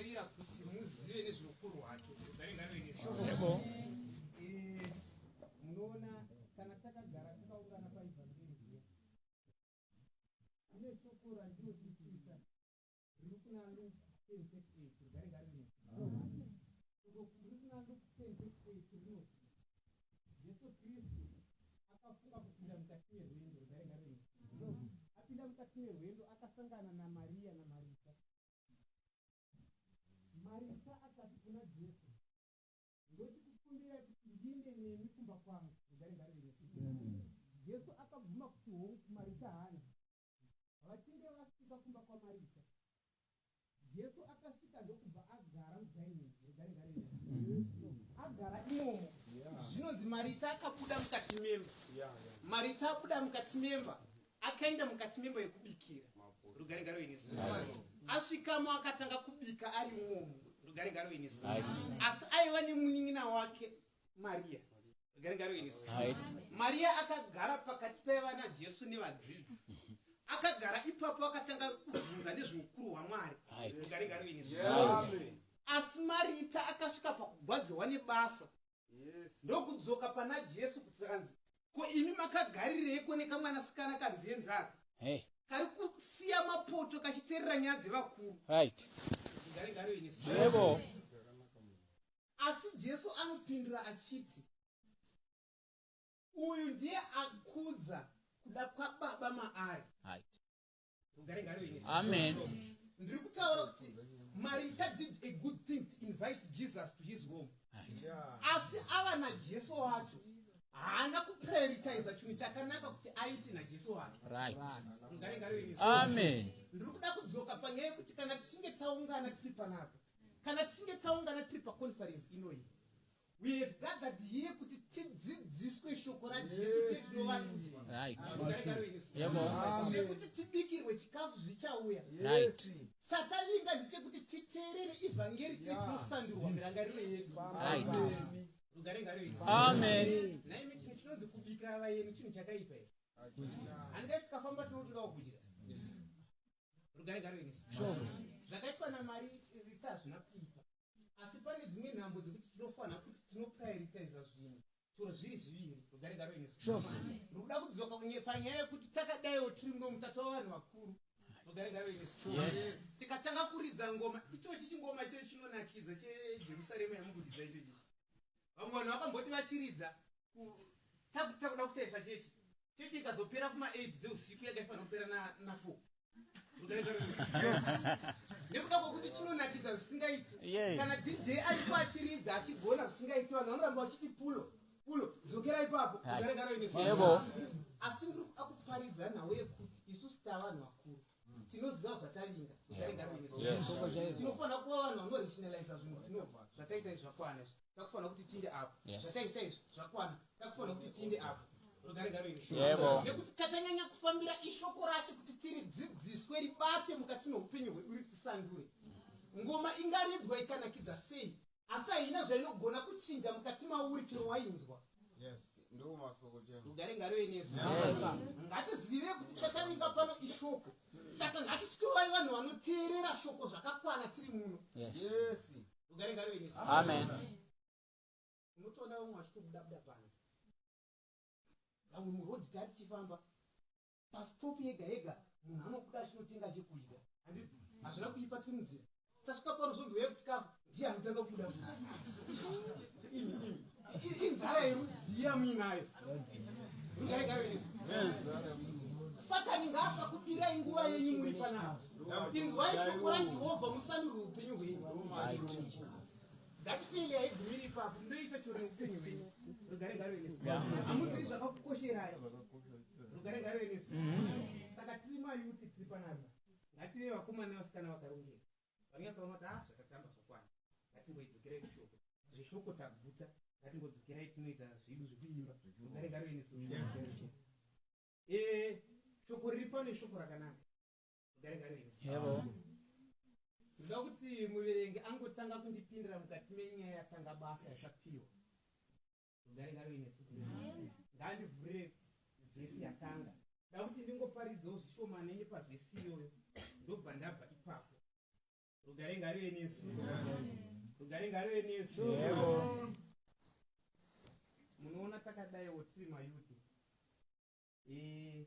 Ndinofarira kuti muzive nezveukuru hwake. Rugare ngaruve nesu. Munoona kana takagara takaungana paivhangeri zviya, kune shoko randinodisisa riri kuna Luke 10:38. Rugare ngaruve nesu. Shoko riri kuna Luke 10:38 rinoti Jesu Kristu akafunga kupinda mukati merwendo. Rugare ngaruve nesu. Apinda mukati merwendo, akasangana naMariya naMarita. Marita akati kuna Jesu, "Ndochikukumbirai kuti ndiinde nemi kumba kwangu." Rugare ngaruve nesu. Jesu akabvuma kuti hongu, Marita handi. Vachinge vasvika kumba kwaMarita, Jesu akasvika ndokubva agara mudining. Rugare ngaruve nesu. Agara imomo, zvinonzi Marita akabuda mukati memba. Marita abuda mukati memba, akaenda mukati memba yekubikira. Rugare ngaruve nesu. Asvikamo, akatanga kubika ari imomo. Rugare ngaruve nesu. Asi aiva nemunin'ina wake Mariya. Rugare ngaruve nesu. Mariya akagara pakati paiva naJesu nevadzidzi. Akagara ipapo, akatanga kubvunza nezveukuru hwaMwari. Rugare ngaruve nesu. Asi Marita akasvika pakugwadziwa nebasa, ndokudzoka pana Jesu kuti akanzi, "Ko imi makagarireiko nekamwanasikana kanzenzaka kari kusiya mapoto kachiteerera nyaya dzevakuru?" Rugare ngaruve nesu. Asi Jesu anopindura achiti, "Uyu ndiye akudza kuda kwababa maari." Rugare ngaruve nesu. Amen. Ndiri kutaura kuti Marita did a good thing to invite Jesus to his home. Asi ava naJesu wacho, haana kuprioritiza chinhu chakanaka kuti aite naJesu wacho. Rugare ngaruve nesu. Amen. Ndiri kuda kudzoka panyaya yekuti kana tichinge taungana tiri panapa, kana tichinge taungana tiri paconference inoyi, we have gathered here kuti tidzidziswe shoko raJesu, titinovandudzwa. Rugare ngaruve nesu. Zvekuti tibikirwe chikafu zvichauya. Chatavinga ndechekuti titeerere ivhangeri, tiri tinosandurwa mirangariro yedu. Rugare ngaruve nesu. Amen. Naimi, chinhu chinonzi kubikira vaeni chinhu chakaipa here? Handingasi tikafamba tinotodawo kudya. Rugare ngaruve nesu. Zvakaitwa naMarita hazvina kuipa, asi pane dzimwe nhambo dzekuti tinofanira kuti tinoprioritiza zvinhu chero zviri zviviri. Rugare ngaruve nesu. Ndikuda kudzoka panyaya yekuti takadaiwo tiri muno mutatova vanhu vakuru. Rugare ngaruve nesu. Tikatanga kuridza ngoma ichochi, chingoma ichochi chinonakidza cheJerusarema yamukuridza ichochichi, vamwe vanhu vakamboti vachiridza, takuda kutarisa chechi, chechi ikazopera kuma8 dzeusiku, yakaifanira kupera na4. Nekuda kwekuti chinonakidza zvisingaiti. Kana DJ aripo achiridza, achigona zvisingaiti, vanhu vanoramba vachiti, "Pulo, pulo, dzokera ipapo." Rugare ngaruve nesu. Asi ndiri kuda kuparidza nhau yekuti isusu tavanhu vakuru, tinoziva zvatavinga. Rugare ngaruve nesu. Tinofanira kuva vanhu vanorationaliza zvinhu kuti no, zvataita izvi zvakwana, izvi takufanira kuti tiinde apo. Zvataita izvi zvakwana, takufanira kuti tiinde apo. Rugare ngaruve nesu. Nekuti tatanyanya kufambira ishoko rashe kuti tiridzidziswe, ribate mukati meupenyu hwedu, ritisandure. Ngoma ingaridzwa ikanakidza sei, asi haina zvainogona kuchinja mukati mauri chero wainzwa. Ndo masoko chaiwo. Rugare ngaruve nesu. Ngatizive kuti chatavinga pano ishoko, saka ngatichitovai vanhu vanoteerera shoko zvakakwana tiri muno. Rugare ngaruve nesu. Amen. Unotoona vamwe vachitobuda buda panze, vamwe murodhi. Taa tichifamba pastop yega yega, munhu anobuda achinotenga chekudya. Handiti hazvina kuipa? Tiri munzira, tasvika pano, zvonzi uya kuchikafu, ndiye anotanga kubuda futi. Imi, imi, inzara yerudziya muinayo. Rugare ngaruve nesu. Satani ngaasakubirai nguva yenyu muri panapa. Inzwai shoko raJehovha, musandurwe upenyu hwenyu. That failure haigumiri ipapo, ndoita choro neupenyu hwenyu. Rugare ngaruve nesu. Hamuzivi zvakakukosherai. Rugare ngaruve nesu. Saka tiri mayouth tiri panapa, ngative vakomana nevasikana vakarongeka, vanonyatsaona kuti, "Ah, zvatatamba zvakwana, ngatimboidzokerai kushoko." Zveshoko taguta, ngatingodzokerai tinoita zvedu zvekuimba. Rugare ngaruve nesu. Shoko riri pano ishoko rakanaka. Rugare ngaruve nesu. Ndoda kuti muverengi angotanga kundipindira mukati menyaya yatanga basa yakapiwa. Rugare ngaruve nesu. Ngandivhurire vhesi yatanga. Da kuti ndingoparidzawo zvishomanene pavhesi iyoyo, ndobva ndabva ipapo. Rugare ngaruve nesu. Rugare ngaruve nesu. Yebo. Munoona takadaiwo tiri mayuti. Eh,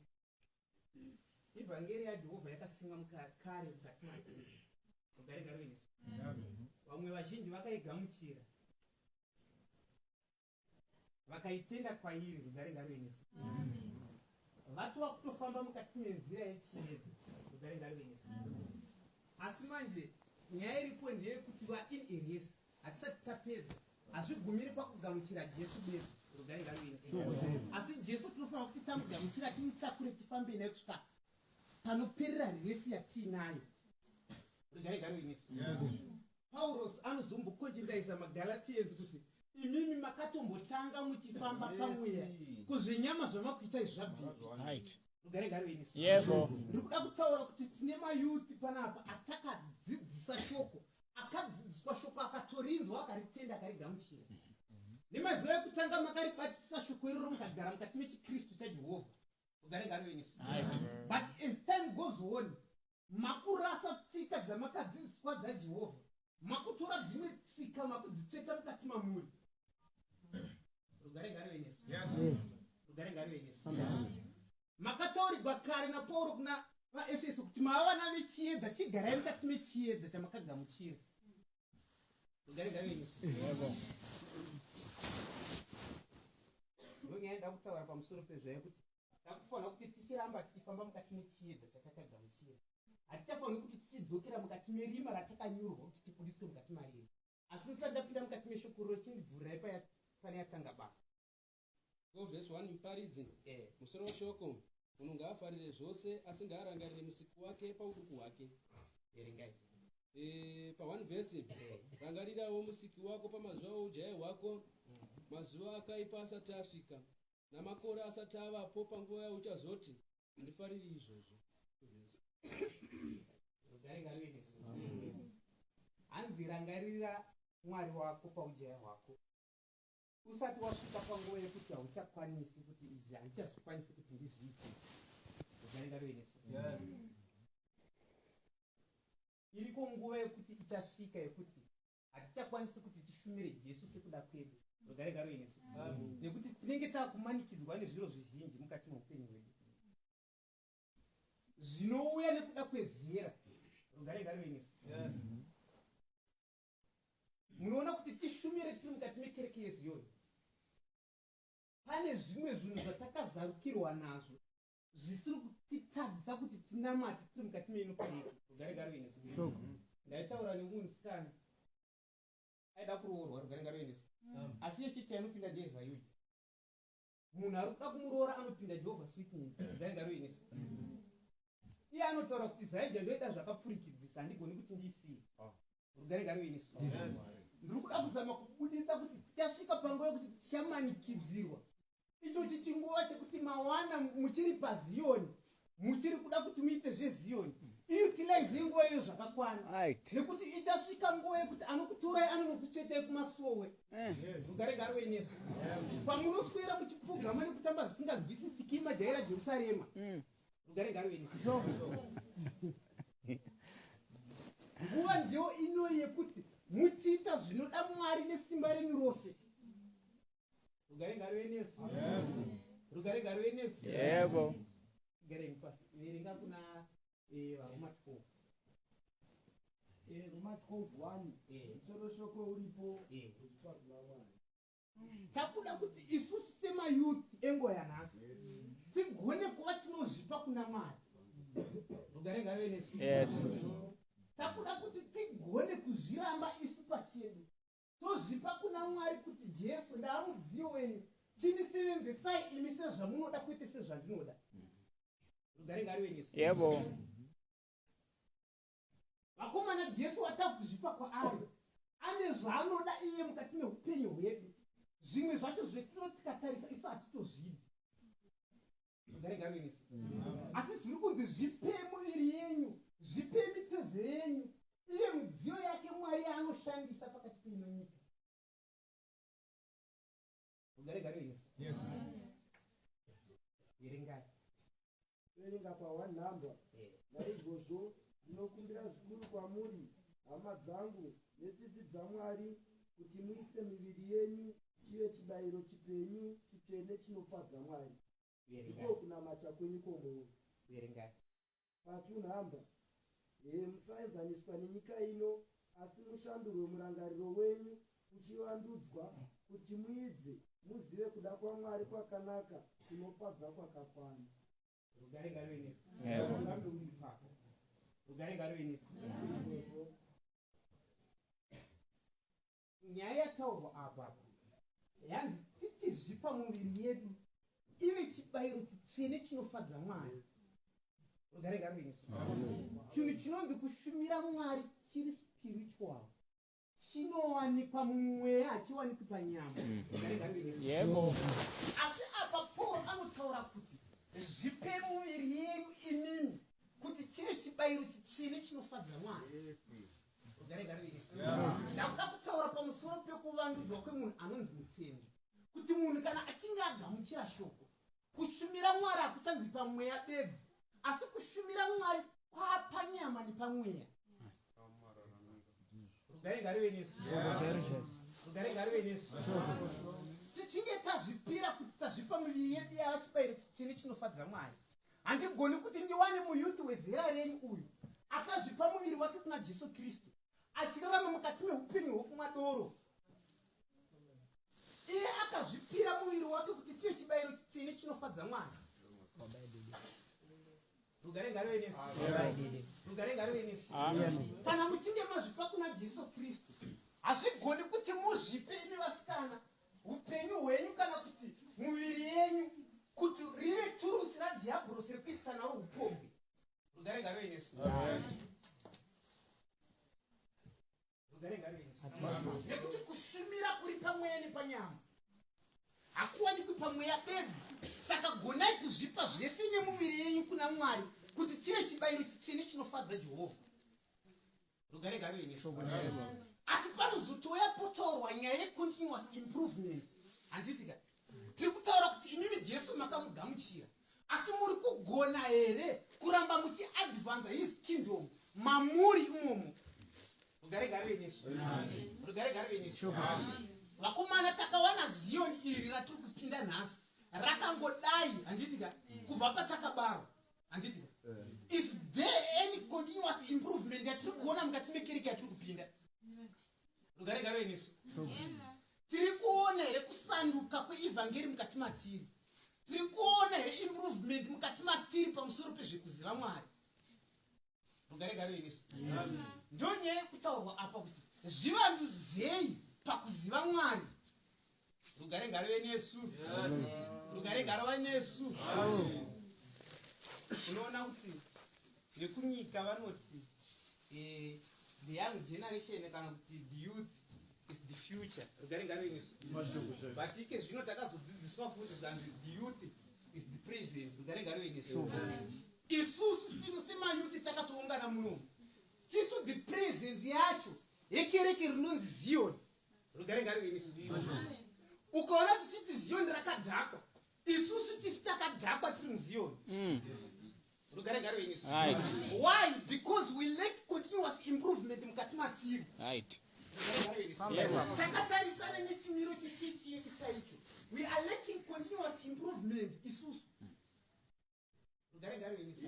ivhangeri yaJehovha yakasimwa kare mukati matiri. Rugare ngaruve nesu. Vamwe vazhinji vakaigamuchira. Vakaitenda kwairi. Rugare ngaruve nesu. Vatova kutofamba mukati menzira yechiedza. Rugare ngaruve nesu. Asi manje nyaya iripo ndeyekuti va in a race, hatisati tapedza. Hazvigumiri pakugamuchira Jesu bedzi. Rugare ngaruve nesu. Asi Jesu tinofanira kuti tamugamuchira timutakure tifambe naye kusvika panoperera resi yatiinayo. Rugare ngaruve nesu. Pauros anozombokonjendaisa maGalatians kuti imimi makatombotanga muchifamba pamweya, kuzvenyama zvamakuita izvi zvabvipi? Rugare ngaruve nesu. Yebo. Ndiri kuda kutaura kuti tine mayuthi panapa atakadzidzisa shoko, akadzidziswa shoko, akatorinzwa, akaritenda, akarigamuchira. Nemazuva ekutanga makaribatisisa shoko iroro, mukagara mukati mechiKristu chaJehovha. Rugare ngaruve nesu. But as time goes on, makurasa tsika dzamakadzidziswa dzaJehovha, makutora dzimwe tsika, makudzitsveta mukati mamuri. Rugare ngaruve nesu. Rugare ngaruve nesu. Makataurirwa kare naPauro kuna vaEfeso kuti mava vana vechiedza, chigarai mukati mechiedza chamakagamuchira. Rugare ngaruve nesu. Yebo. Ndonyaya nda kutaura pamusoro pezvaya kuti takufanira kuti tichiramba tichifamba mukati mechiedza chatakagamuchira. Hatichafaniri kuti tichidzokera mukati merima ratakanyorwa kuti tibudiswe mukati mariri. Asi ndisati ndapinda mukati meshoko roro, chindibvurirai pane yatanga basa. Go verse 1 Muparidzi. Musoro weshoko: munhu ngaafarire zvose, asi ngaarangarire Musiki wake pauduku hwake. Verengai. Pa1 vhesi: rangarirawo Musiki wako pamazuva oujaya hwako, mazuva akaipa asati asvika, namakore asati avapo, panguva yauchazoti, "Handifariri izvozvo." Vhesi. Rugare ngaruve nesu. Hanzi rangarira Mwari wako paujaya hwako, usati wasvika panguva yekuti hauchakwanisi kuti izvi handichazvikwanisi kuti ndizviite. Rugare ngaruve nesu. Iriko nguva yekuti ichasvika yekuti hatichakwanisi kuti tishumire Jesu sekuda kwedu. Rugare ngaruve nesu. Nekuti tinenge taakumanikidzwa nezviro zvizhinji mukati meupenyu hwedu zvinouya nekuda kwezera. Rugare ngaruve nesu. Munoona kuti tishumire tiri mukati mekereke yeZiyoni, pane zvimwe zvinhu zvatakazarukirwa nazvo zvisiri kutitadzisa kuti tinamate tiri mukati meino kereke. Rugare ngaruve nesu. Ndaitaura nemumwe musikana aida kuroorwa. Rugare ngaruve nesu. Asi iyo chechi yaanopinda ndeyeZayuja. Munhu ari kuda kumuroora anopinda Jehovah's Witness. Rugare ngaruve nesu. Iye anotaura kuti ZAOGA ndoida zvakapfurikidzisa, handigoni kuti ndiisiye. Rugare ngaruve nesu. Ndiri kuda kuzama kubudisa kuti tichasvika panguva yekuti tichamanikidzirwa. Ichochi chinguva chekuti mawana muchiri paZiyoni, muchiri kuda kuti muite zveZiyoni, iutilize nguva iyo zvakakwana, nekuti ichasvika nguva yekuti anokutorai anonokutsvetai kumasowe. Rugare ngaruve nesu. Pamunoswera muchipfugama nekutamba zvisinganzwisisiki, majaira Jerusarema. Rugare ngaruve nesu. Nguva ndiyo ino yekuti muchiita zvinoda Mwari nesimba renyu rose. Rugare ngaruve nesu. Rugare ngaruve nesu. Yebo. Garei pasi, verenga kuna vaRoma 12. Roma 12:1. Musoro shoko uripo kuzvipa kuna Mwari. Takuda kuti isusu semayouth enguva yanhasi tigone kuva tinozvipa kuna Mwari. Rugare ngaruve nesu. Takuda kuti tigone kuzviramba isu pachedu, tozvipa kuna Mwari kuti Jesu, ndaa mudziyo wenyu, chindisevenzesai imi sezvamunoda, kwete sezvandinoda. Rugare ngaruve nesu. Yebo. Vakomana, Jesu watakuzvipa kwaari ane zvaanoda iye mukati meupenyu hwedu. Zvimwe zvacho zvetino tikatarisa isu hatitozvidi. Rugare ngaruve nesu. Asi zviri kunzi zvipe muviri yenyu, zvipe mitezo yenyu ive mudziyo yake Mwari yaanoshandisa pakati peino nyika. Rugare ngaruve nesu. Verengai. Verenga pa1 number. Naizvozvo ndinokumbira zvikuru kwamuri. Hama dzangu, netsitsi dzaMwari, kuti muise miviri yenyu chive chibayiro chipenyu, chitsvene, chinofadza Mwari. Ndiko kunamata kwenyu kwomwoyo. Verengai. Patunhamba. He, musaenzaniswa nenyika ino, asi mushandurwe murangariro wenyu uchivandudzwa, kuti muidze, muzive kuda kwaMwari kwakanaka, kunofadza kwakakwana. Rugare ngaruve nesu. Yebo. Urambe uri ipapo. Rugare ngaruve nesu. Nyaya yataurwa apa yanzi tichizvipa muviri yedu ive chibayiro chitsvene chinofadza Mwari. Rugare ngaruve nesu. Chinhu chinonzi kushumira Mwari chiri spiritual. Chinowanikwa mumweya hachiwanikwi panyama. Rugare ngaruve nesu. Yebo. Asi apa Paul anotaura kuti zvipe muviri yenyu imimi kuti chive chibayiro chitsvene chinofadza Mwari. Rugare ngaruve nesu. Ndakuda kutaura pamusoro pekuvandudzwa kwemunhu anonzi mutendi, kuti munhu kana achinge agamuchira shoko, kushumira Mwari hakuchanzi pamweya bedzi, asi kushumira Mwari kwapanyama nepamweya. Rugare ngaruve nesu. Rugare ngaruve nesu. Tichinge tazvipira kuti tazvipa miviri yedu yava chibayiro chitsvene chinofadza Mwari, handigoni kuti ndiwane muyuthi wezera renyu uyu akazvipa muviri wake kuna Jesu Kristu achirarama mukati meupenyu hwokumwa doro. Iye akazvipira muviri wake kuti chive chibayiro chitsvene chinofadza Mwari. Rugare ngaruve nesu. Rugare ngaruve nesu. Kana muchinge mazvipa kuna Jesu Kristu, hazvigoni kuti muzvipe imi vasikana upenyu hwenyu kana kuti muviri yenyu kuti rive turusi radhiabhorosi rekuitisa naro upombwe. Rugare ngaruve nesu. Rugare ngaruve nesu. Nekuti kushumira kuri pamweya nepanyama hakuwanikwi pamweya bedzi. Saka gonai kuzvipa zvese nemuviri yenyu kuna Mwari kuti chive chibayiro chitsvene chinofadza Jehovha. Rugare ngaruve nesu. Asi panozotouya potaurwa nyaya yecontinuous improvement, handiti ka? Tiri kutaura kuti imimi Jesu makamugamuchira, asi muri kugona here kuramba muchiadvanza his kingdom mamuri imomo? Rugare ngaruve nesu. Rugare ngaruve nesu. Vakomana, takawana Ziyoni iri ratiri kupinda nhasi rakangodai, handiti ka? Kubva patakabarwa, handiti ka? Is there any continuous improvement yatiri kuona mukati mekereke yatiri kupinda? Rugare ngaruve nesu. Tiri kuona here kusanduka kweevhangeri mukati matiri? Tiri kuona here improvement mukati matiri pamusoro pezvekuziva Mwari? Rugare ngaruve nesu. Ndo nyaya yekutaurwa apa kuti zvivandudzei pakuziva Mwari. Rugare ngaruve nesu. Rugare ngaruve nesu. Unoona kuti vekunyika vanoti the young generation kana kuti the youth is the future. Rugare ngaruve nesu. But ike zvino takazodzidziswa futi zvanzi the youth is the present. Rugare ngaruve nesu. Isusu tino semayouth takatoungana munomu, tisu the presence yacho yekereke rinonzi Zion. Rugare ngaruve nesu. Ukaona tichiti Zion rakadhakwa, isusu tisu takadhakwa tiri muZion. Rugare ngaruve nesu. Why? Because we lack continuous improvement mukati matiri. Rugare ngaruve nesu. Takatarisana nechimiro chechechi yedu chaicho, we are lacking continuous improvement isusu. Rugare ngaruve nesu.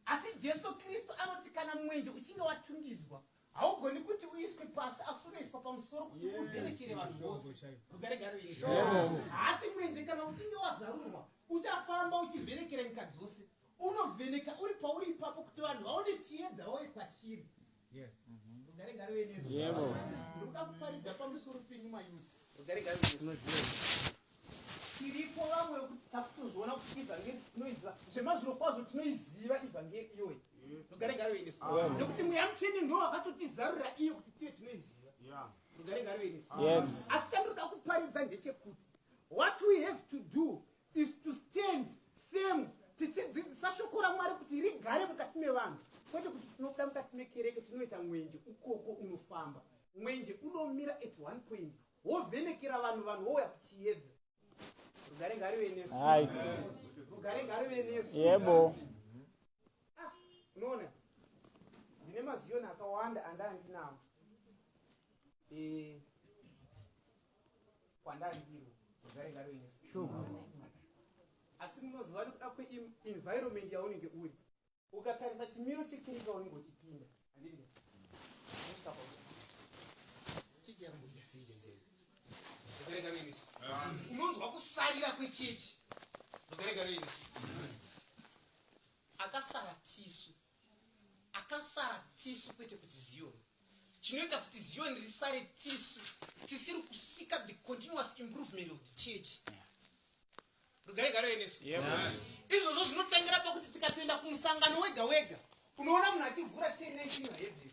Asi Jesu Kristu anoti kana mwenje uchinge watungidzwa, haugoni kuti uiswe pasi, asi unoiswa pamusoro kuti uvhenekere vanhu vose. Rugare ngaruve nesu. Haati mwenje kana uchinge wazarurwa uchafamba uchivhenekera nyika dzose, unovheneka uri pauri ipapo kuti vanhu vaone chiedza vauye kwachiri. Rugare ngaruve nesu. Ndinoda kuparidza pamusoro penyu mayouth. Rugare ngaruve nesu. Tiripo vamwe vekuti takutozoona kuti ivhangeri tinoiziva zvemazviro kwazvo, tinoiziva ivhangeri iyoyi. Rugare ngaruve nesu. Nekuti Mweya Mutsvene ndo wakatotizarurira iyo kuti tive tinoiziva. Rugare ngaruve nesu. Asi chandinoda kuparidza ndechekuti what we have to do is to stand firm tichidzidzisa shoko raMwari kuti rigare mukati mevanhu, kwete kuti tinobuda mukati mekereke tinoita mwenje ukoko unofamba. Mwenje unomira at one point, wovhenekera vanhu, vanhu vouya kuchiedza. Rugare ngaruve nesu. Rugare ngaruve nesu. Yebo. Ah, unoona. Ndine maziyoni akawanda andandinawo kwandandiro. Rugare ngaruve nesu. Asi munoziva, nekuda kweenvironment yaunenge uri, ukatarisa chimiro chekereke waunenge uchipinda, handiti? Unosvika chechi yakamboita sei chaizvo? Rugare ngaruve nesu. Unonzwa kusarira kwechechi. Rugare ngaruve nesu. Akasara tisu, akasara tisu, kwete kuti Ziyoni. Chinoita kuti Ziyoni risare tisu tisiri kuseeka the continuous improvement of the church. Rugare ngaruve nesu. Izvozvo zvinotangira pakuti tikatoenda kumusangano wega wega, unoona munhu achivhura 1019 vaHebheru.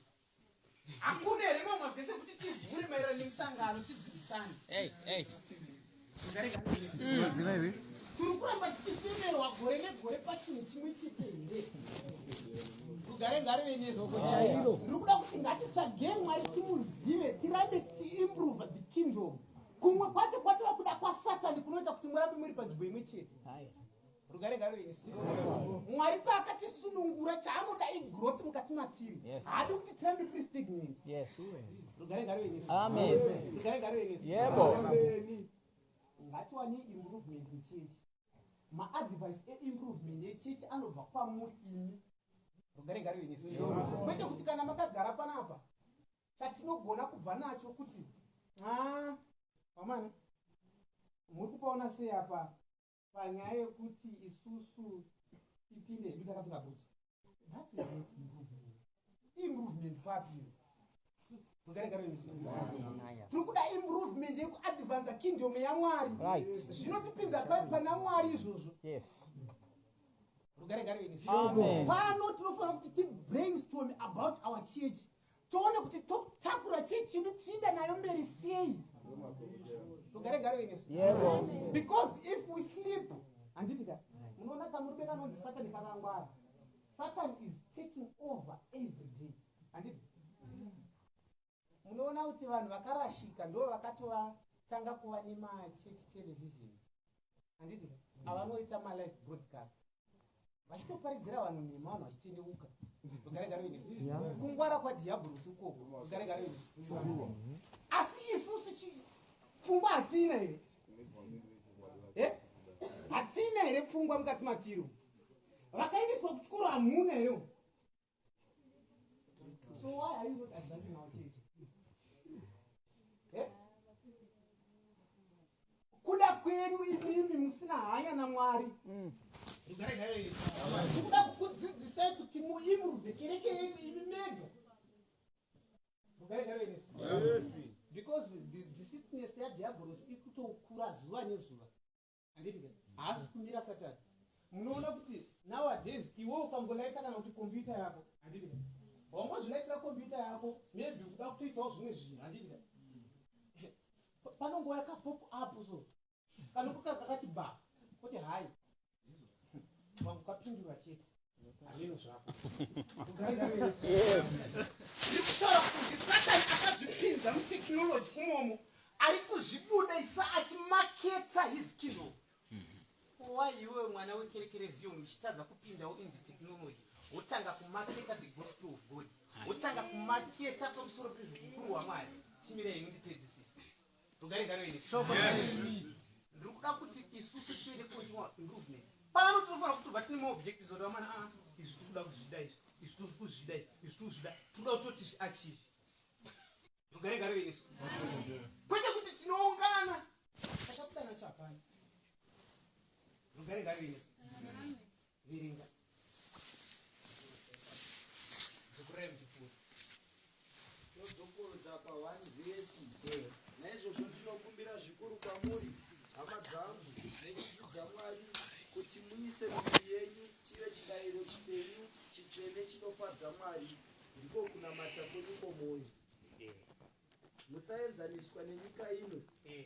Hakuna here mamwe mavhesi ekuti tivhure maererano nemusangano, tidzidzisane? Rugare ngaruve nesu. Tiri kuramba tichifemerwa gore negore pachinhu chimwe chete here? Rugare ngaruve nesu. Ndiri kuda kuti ngatitsvagei Mwari, timuzive, tirambe tichiimprove the kingdom. Kumwe kwacho kwatova kuda kwaSatani kunoita kuti murambe muri panzvimbo imwe chete. Rugare ngaruve nesu. Mwari paakatisunungura, chaanoda igrowth mukati matiri. Haadi kuti tirambe tiri stagnant. Rugare ngaruve nesu. Amen. Rugare ngaruve nesu. Yebo. Ngatiwane improvement muchechi. Maadvice eimprovement yechechi anobva kwamuri imi. Rugare ngaruve nesu. Kwete kuti kana makagara panapa, chatinogona kubva nacho kuti a vamwana muri kupaona sei apa panyaya yekuti isusu tipinde hedu takapfeka bhutsu. That is not improvement. Improvement papi? Rugare ngaruve nesu. Tiri kuda improvement yekuadvansa kingdom yaMwari. Zvinotipinza pana Mwari izvozvo. Rugare ngaruve nesu. Amen. Pano tinofanira kuti tibrainstorm about our church, toone kuti totakura chechi yedu tichienda nayo mberi sei. Rugare ngaruve nesu. Yebo. Because if we sleep, handiti ka, munoona kamurume kanonzi Satani kakangwara. Satan is taking over every day, handiti? Munoona kuti vanhu vakarashika ndo vakatovatanga kuva nemachechi televisions, handiti ka, avanoita malive broadcast vachitoparidzira vanhu nhema, vanhu vachitendeuka. Rugare ngaruve nesu. Kungwara kwadhiabhurosi ukoko. Rugare ngaruve nesu. Asi isusu pfungwa hatina here? Eh? Hatina here pfungwa mukati matiri? Vakaendeswa kuchikoro hamuna here? So why are you not advancing our church? Eh? Kuda kwenyu imimi musina hanya naMwari. Rugare ngaruve. Tikuda kukudzidzisai kuti muimprove kereke yenyu imi mega. Rugare ngaruve nesu. Because the deceitfulness yadhiabhorosi iri kutokura zuva nezuva, handiti ka? Haasi kumira Satani. Munoona kuti nowadays iwe ukangolaita kana kuti kombiyuta yako, handiti ka, wangozvilaitira kombiyuta yako, maybe kuda kutoitawo zvimwe zvinhu, handiti ka, panongouya kapop up so kanongo kakati ba kuti hai, wangu kapindura chete, hameno zvako. Ndiri kutaura kuti Satani akazvipinza mutechnology umomo, ari kuzvibuda isa achimaketa his kingdom. Why iwe mwana wekereke reZion uchitadza kupindawo in the technology, wotanga kumaketa the gospel of God, wotanga kumaketa pamusoro pezvukuru hwaMwari? Chimirai ndipedzisisa. Rugare ngaruve nesu. Ndiri kuda kuti isusu tive necontinual improvement. Pano tinofanira kuti tobva tine maobjectives oti vamana a izvi tiri kuda kuzvida, izvi, izvi tiri kuzvida, izvi tiri kuzvida, tiri kuda kutoti zviachieve. Rugare ngaruve nesu. Kwete kuti tinoungana, takabuda nacho hapana. Rugare ngaruve nesu. Verenga dzokorai muchipfuura. Todzokorodza pa1 vhesi. Naizvozvo ndinokumbira zvikuru kwamuri, hama dzangu, netsitsi dzaMwari, kuti muise miviri yenyu chive chibayiro chipenyu, chitsvene, chinofadza Mwari, ndiko kunamata kwenyu kwomwoyo. Musaenzaniswa nenyika ino,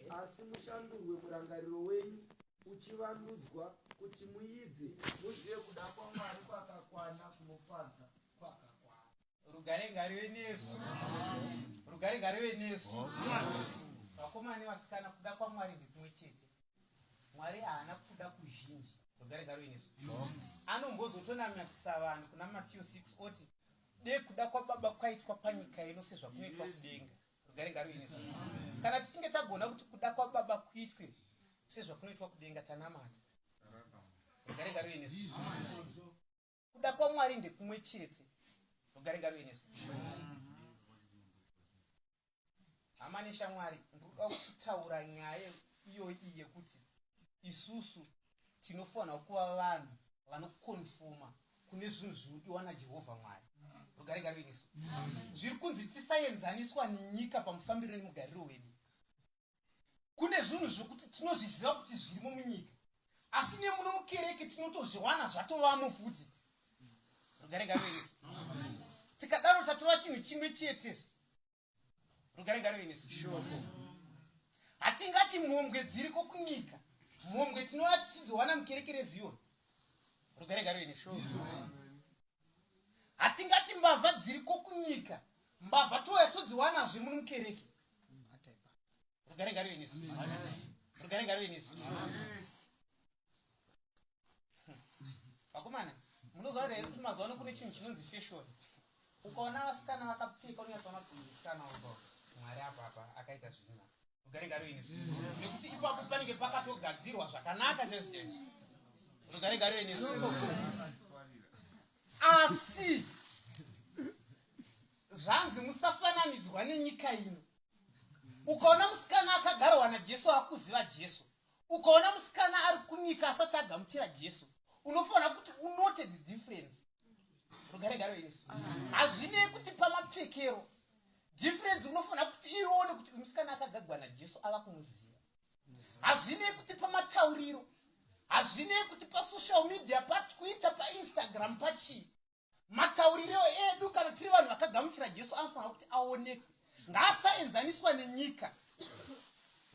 asi mushandurwe murangariro wenyu uchivandudzwa, kuti muidze, muzive kuda kwaMwari kwakakwana, kunofadza, kwakakwana. Rugare ngaruve nesu. Rugare ngaruve nesu. Vakomana nevasikana, kuda kwaMwari ndekumwe chete. Mwari haana kuda kuzhinji. Rugare ngaruve nesu. Anombozotonamatisa vanhu kuna Matthew 6 oti Dei kuda kwababa kwaitwa panyika ino sezvakunoitwa kudenga. Rugare ngaruve nesu. Kana tichinge tagona kuti kuda kwababa kuitwe sezvakunoitwa kudenga tanamata. Rugare ngaruve nesu. Kuda kwaMwari ndekumwe chete. Rugare ngaruve nesu. Hama neshamwari, ndinoda kutaura nyaya iyoyi iyi yekuti isusu tinofanira kuva vanhu vanokonfoma kune zvinhu zvinodiwa naJehovha Mwari. Rugare ngaruve nesu. Zviri kunzi tisaenzaniswa nenyika pamufambiro nemugariro wedu. Kune zvinhu zvekuti tinozviziva kuti zvirimo munyika, asi nemuno mukereke tinotozviwana zvatovamo futi. Rugare ngaruve nesu. Tikadaro tatova chinhu chimwe chete. Rugare ngaruve nesu. Shoko. Hatingati mhombwe dziriko kunyika, mhombwe tinova tichidziwana mukereke reZiyoni. Rugare ngaruve nesu. Hatingati mbavha dziriko kunyika, mbavha touya todziwanazve muno mukereke. Rugare ngaruve nesu. Rugare ngaruve nesu. Vakomana, munoziva here kuti mazuva ano kune chinhu chinonzi fashion. Ukaona vasikana vakapfeka unonyatsoona kuti musikana uzo Mwari apa apa akaita zvinhu. Rugare ngaruve nesu. Nekuti ipapo panenge pakatogadzirwa zvakanaka chaizvo chaizvo. Rugare ngaruve nesu. Asi zvanzi musafananidzwa nenyika ino. Ukaona musikana akagarwa naJesu akuziva Jesu. Ukaona musikana ari kunyika asati agamuchira Jesu, unofanira kuti unote the difference. Rugare gare nesu. Hazvinei kuti pamapfekero difference unofanira kuti ione kuti musikana akagagwa naJesu ava kumuziva. Hazvinei kuti pamatauriro, hazvinei kuti pasocial media, paTwitter, paInstagram, pachii. Matauriro edu kana tiri vanhu vakagamuchira Jesu anofanira kuti aonekwe, ngaasaenzaniswa nenyika.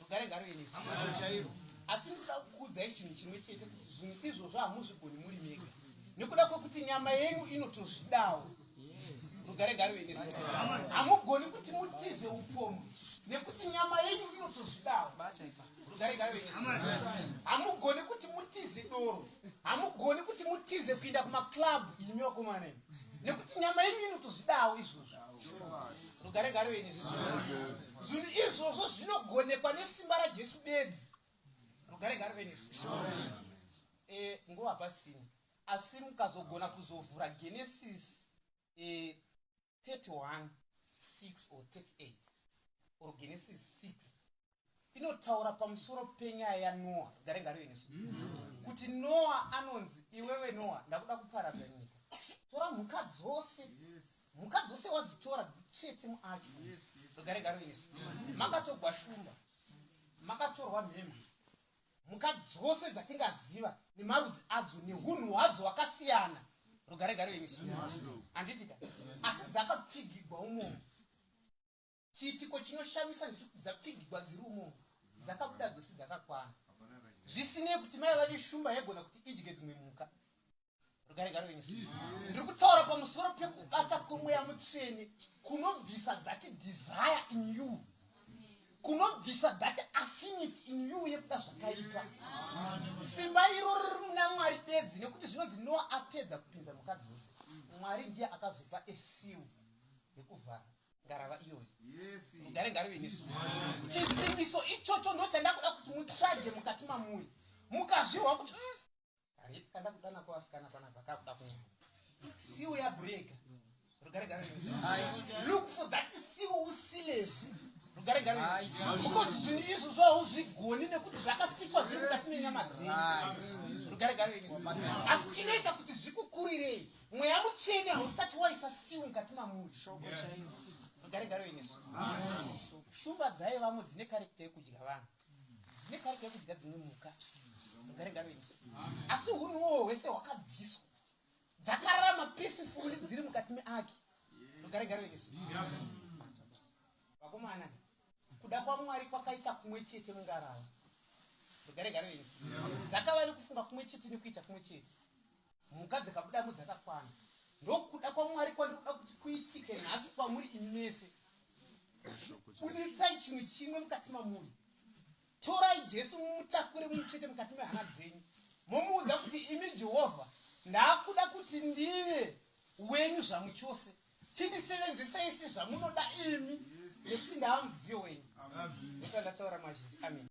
Rugare ngaruve nesu. Asi ndinoda kukuudzai chinhu chimwe chete kuti zvinhu izvozvo hamuzvigoni muri mega, nekuda kwekuti nyama yenyu inotozvidawo. Rugare ngaruve nesu. Hamugoni kuti mutize upombwe nekuti nyama yenyu inotozvidawo. Rugare ngaruve nesu. Hamugoni kuti mutize doro, hamugoni kuti mutize kuinda kumaclub imi vakomana imi, nekuti nyama yenyu inotozvidawo izvozvo. Rugare ngaruve nesu. Zvinhu izvozvo zvinogonekwa nesimba raJesu bedzi. Rugare ngaruve nesu. Nguva pasina, asi mukazogona kuzovhura Genesis 31 6 or 38 or Genesis 6 inotaura pamusoro penyaya yaNoa. Rugare ngaruve nesu. Kuti Noa anonzi, iwewe Noa, ndakuda kuparadza nyika, tora mhuka dzose, mhuka dzose wadzitora dzitsvete muaki. Rugare ngaruve nesu. Makatogwa shumba, makatorwa mhembwe, mhuka dzose dzatingaziva nemarudzi adzo nehunhu hwadzo hwakasiyana. Rugare garuve nesu. Handitika? Asi dzakapfigigwa umomo. Chiitiko chinoshamisa ndechekuti dzapfigigwa dziri umomo, dzakabuda dzose dzakakwana, zvisinei kuti maiva neshumba yaigona kuti idye dzimwe mhuka. Rugare garuve nesu. Ndiri kutaura pamusoro pekubata kwemweya mutsvene kunobvisa that desire in you, kunobvisa that affinity in you yekuda zvakaipa. Simba iroro riri muna Mwari bedzi, nekuti zvinonzi Noa apedza kupinza mhuka dzose, Mwari ndiye akazopa a seal yekuvhara ngarava iyoyi. Rugare ngaruve nesu. Chisimbiso ichocho ndo chandakuda kuti mutsvage mukati mamuri, mukazvihwa kuti Harriet kanda kudana kwavasikana panapa kakuda kunyanya. Seal ya break. Rugare gare. Look for that seal usilezvi. Rugare gare. Because zvinhu izvo zvauzvigoni nekuti zvakasikwa zviri mukati menyama dzenyu. Rugare gare. Asi chinoita kuti zvikukurirei, mweya mutsvene hausati waisa seal mukati mamuri. Rugare gare nesu. Shumba dzaivamo dzine karekta yekudya vanhu. Dzine karekta yekudya dzimwe mhuka. Rugare ngaruve nesu. Asi hunhu uwo hwese hwakabviswa, dzakararama peacefully dziri mukati meaki. Rugare ngaruve nesu. Vakomana, kuda kwaMwari kwakaita kumwe chete mungarava. Rugare ngaruve nesu. Dzakava nekufunga kumwe chete nekuita kumwe chete. Mhuka dzakabudamo dzakakwana. Ndokuda kwaMwari kwandiri kuda kuti kuitike nhasi kwamuri imi mese. Buditsai chinhu chimwe mukati mamuri. Torai Jesu mumutakure mumuchete mukati mehana dzenyu. Momuudza kuti imi Jehovha, ndakuda kuti ndive wenyu zvamu chose. Chindisevenzesai sezvamunoda imi, nekuti ndava mudziyo wenyu. Ndokuti ndataura mazhinji. Amen.